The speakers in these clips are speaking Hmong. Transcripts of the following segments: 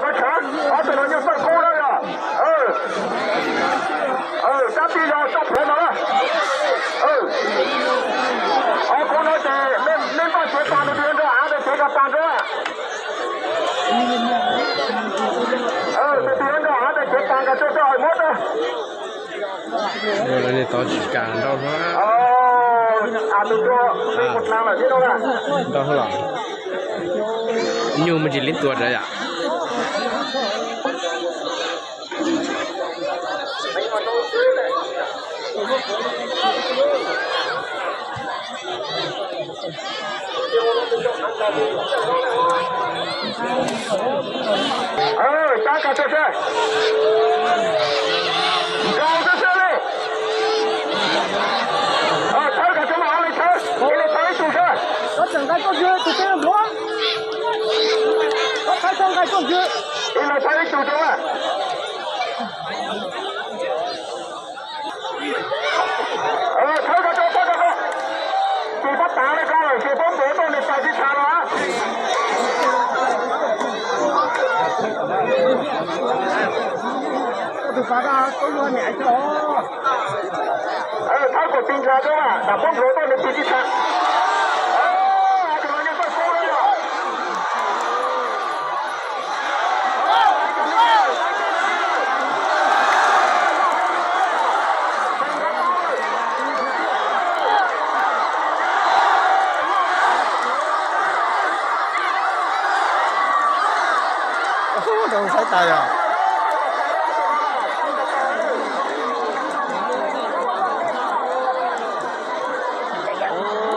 Sawv tshav, ob tug no nyuj txawj kub na yog. Sab tij yog tso plhuav no na. Ob kub no ces nej npaj cev pas, tus twg nrog av ntawd cev kom tas nrog. Tus twg nrog av ntawd cev pas kom tso, tso muab tso. Tov tsis kam nrau hlo. Nrau hlo los nyuj me ntsis li tua rau yom. Sab kom tso sab, nkaus tso sab li. Thawb kom tso, mus li thawb, ib leeg thawb ib tug sab. Koj tseem nqa tuaj ywg tus tij npluav, koj thawb koj nqa tuaj ywg. Ib leeg thawb ib tug sab. Thawb ko, thawb ko, ces pab tav li ko lawm ces pab npluav tuaj nws pais tib tshav los. Thawb kom tis ntsha rau mas, tam pab npluav tuaj nws pais tib tshav. Rau saib tas yog.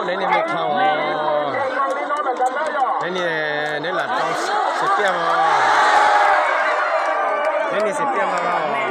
Neb niag me khau, neb niag neb lam rau xiv piaj os. Neb niag xiv piaj ntau.